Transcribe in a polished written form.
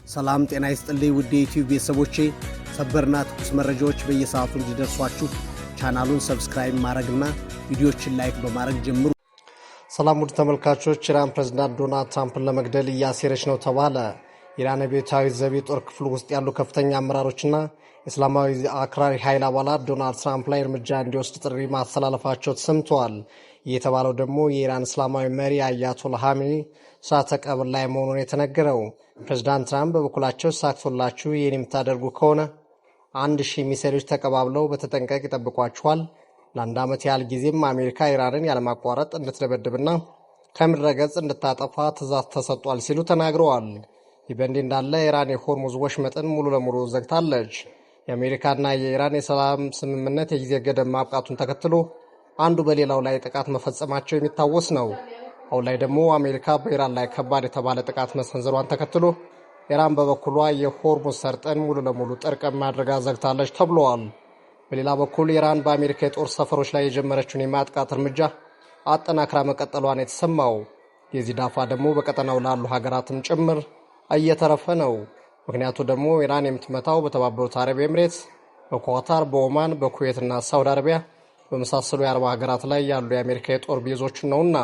ሰላም ጤና ይስጥልኝ ውድ የዩቲዩብ ቤተሰቦቼ፣ ሰበርና ትኩስ መረጃዎች በየሰዓቱ እንዲደርሷችሁ ቻናሉን subscribe ማድረግና ቪዲዮችን like በማድረግ ጀምሩ። ሰላም ውድ ተመልካቾች፣ ኢራን ፕሬዝዳንት ዶናልድ ትራምፕን ለመግደል እያሴረች ነው ተባለ። ኢራን አብዮታዊ ዘብ የጦር ክፍል ውስጥ ያሉ ከፍተኛ አመራሮችና እስላማዊ አክራሪ ኃይል አባላት ዶናልድ ትራምፕ ላይ እርምጃ እንዲወስድ ጥሪ ማስተላለፋቸው ተሰምተዋል። ይህ የተባለው ደግሞ የኢራን እስላማዊ መሪ አያቶላ ኻሜኒ ስርዓተ ቀብር ላይ መሆኑን የተነገረው። ፕሬዝዳንት ትራምፕ በበኩላቸው ሳክቶላችሁ ይህን የምታደርጉ ከሆነ 1000 ሚሳይሎች ተቀባብለው በተጠንቀቅ ይጠብቋችኋል። ለ1 ዓመት ያህል ጊዜም አሜሪካ ኢራንን ያለማቋረጥ እንድትደበድብና ከምድረ ገጽ እንድታጠፋ ትዕዛዝ ተሰጥቷል ሲሉ ተናግረዋል። ይህ በእንዲህ እንዳለ ኢራን የሆርሙዝ ወሽመጥን ሙሉ ለሙሉ ዘግታለች። የአሜሪካና የኢራን የሰላም ስምምነት የጊዜ ገደብ ማብቃቱን ተከትሎ አንዱ በሌላው ላይ ጥቃት መፈጸማቸው የሚታወስ ነው። አሁን ላይ ደግሞ አሜሪካ በኢራን ላይ ከባድ የተባለ ጥቃት መሰንዘሯን ተከትሎ ኢራን በበኩሏ የሆርሙዝ ሰርጥን ሙሉ ለሙሉ ጥርቅም አድርጋ ዘግታለች ተብሏል። በሌላ በኩል ኢራን በአሜሪካ የጦር ሰፈሮች ላይ የጀመረችውን የማጥቃት እርምጃ አጠናክራ መቀጠሏን የተሰማው። የዚህ ዳፋ ደግሞ በቀጠናው ላሉ ሀገራትም ጭምር እየተረፈ ነው። ምክንያቱ ደግሞ ኢራን የምትመታው በተባበሩት አረብ ኤምሬትስ፣ በኳታር፣ በኦማን፣ በኩዌትና ሳውዲ አረቢያ በመሳሰሉ የአረብ ሀገራት ላይ ያሉ የአሜሪካ የጦር ቤዞችን ነውና።